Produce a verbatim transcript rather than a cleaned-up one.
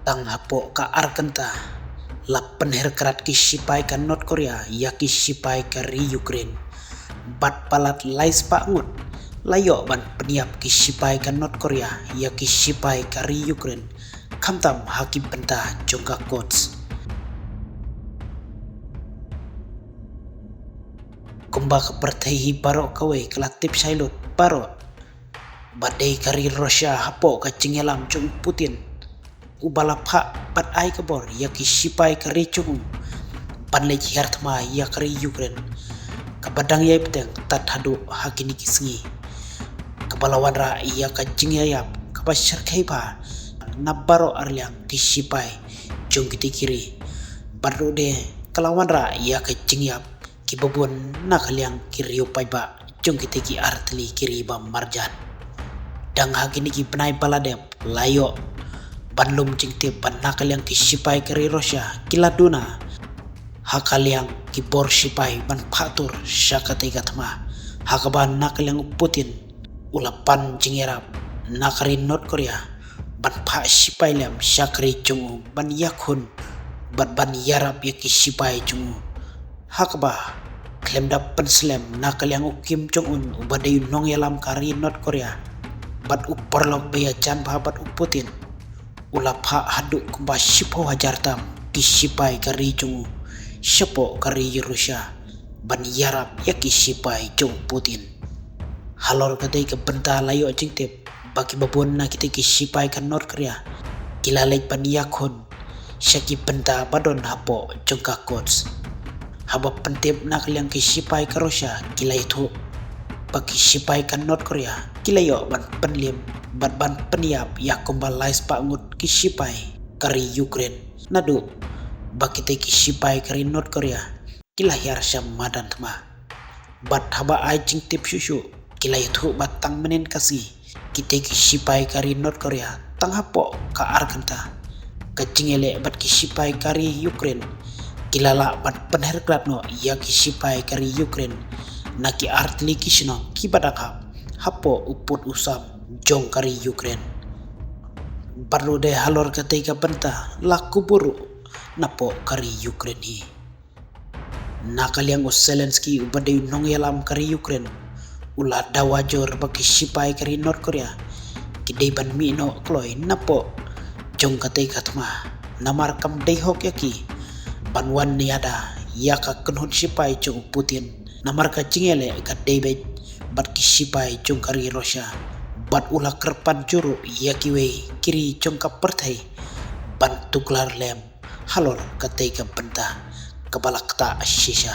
Tang hapoh ka ar kynta la pynher krat ki shipai ka North Korea ïa ki shipai ka ri Ukraine. Bad palat lai spah ngut la ïoh ban pynïap ki shipai ka North Korea ïa ki shipai ka ri Ukraine, khamtam ha ki bynta jong ka Kursk. Kumba ka pyrthei hi baroh kawei ka la tip shai lut baroh ba dei ka ri Russia hapoh ka jingïalam jong u Putin uba la phah bad ai ka bor ïa ki shipai ka ri jong u ban leit hiar thma ïa ka ri Ukraine, kaba dang ïai bteng tad haduh ha kine ki sngi, kaba la wanrah ïa ka jingïaïap kaba shyrkhei bha na baroh arliang ki shipai jong kitei ki ri. Bad ruh de ka la wanrah ïa ka jingïap kiba bun na ka liang ki riew paidbah jong kitei ki artylli ki ri ba marjan. Dang ha kine ki bnai ba la dep la ïoh ban lum jingtip ba na ka liang ki shipai ka ri Russia ki la duna ha ka liang ki bor shipai ban phah tur sha katei ka thma, ha kaba na ka liang u Putin u la pan jingïarap na ka ri North Korea ban phah shipai lem sha ka ri jong u ban ïakhun bad ban ïarap ïa ki shipai jong u. Ha kaba khlem da pynslem na ka liang u Kim Jong Un uba dei u nongïalam ka ri North Korea bad u paralok ba ïajan bha bad u Putin, u la phah haduh kumba shiphew hajar tam ki shipai ka ri jong u shapoh ka ri Russia ban ïarap ïa ki shipai jong u Putin. Halor katei ka bynta la ïoh jingtip ba kiba bun na kitei ki shipai ka North Korea ki la leit ban ïakhun sha ki bynta ba don hapoh jong ka Kursk. Haba pyntip na ka liang ki shipai ka Russia ki la ïathuh ba ki shipai ka North Korea ki la ïoh ban pynlim bad ban pynïap ïa kumba lai spah ngut ki shipai ka ri Ukraine, naduh ba kitei ki shipai ka ri North Korea ki la hiar sha madan thma. Bad haba ai jingtip shuh shuh ki la ïathuh ba tang mynnin ka sngi kitei ki shipai ka ri North Korea, tang hapoh ka ar kynta, ka jingïaleh bad ki shipai ka ri Ukraine, ki la lah ban pynher krat noh ïa ki shipai ka ri Ukraine na ki artylli ki shnong kiba dang hap hapoh u pud u sam jong ka ri Ukraine. Bad ruh de halor katei ka bynta la kubur ruh napoh ka ri Ukraine hi. Na ka liang u Zelensky uba dei u nongïalam ka ri Ukraine u la dawa jur ba ki shipai ka ri North Korea ki dei ban mih noh kloi napoh jong katei ka thma, namar kam dei hok ïa ki ban wan ïada ïa ka kynhun shipai jong u Putin, namar ka jingïaleh ka dei beit bad ki shipai jong ka ri Russia. Bad u la kyrpad jur ruh ïa kiwei ki ri jong ka pyrthei ban tuklar lem halor katei ka bynta kaba la ktah shisha.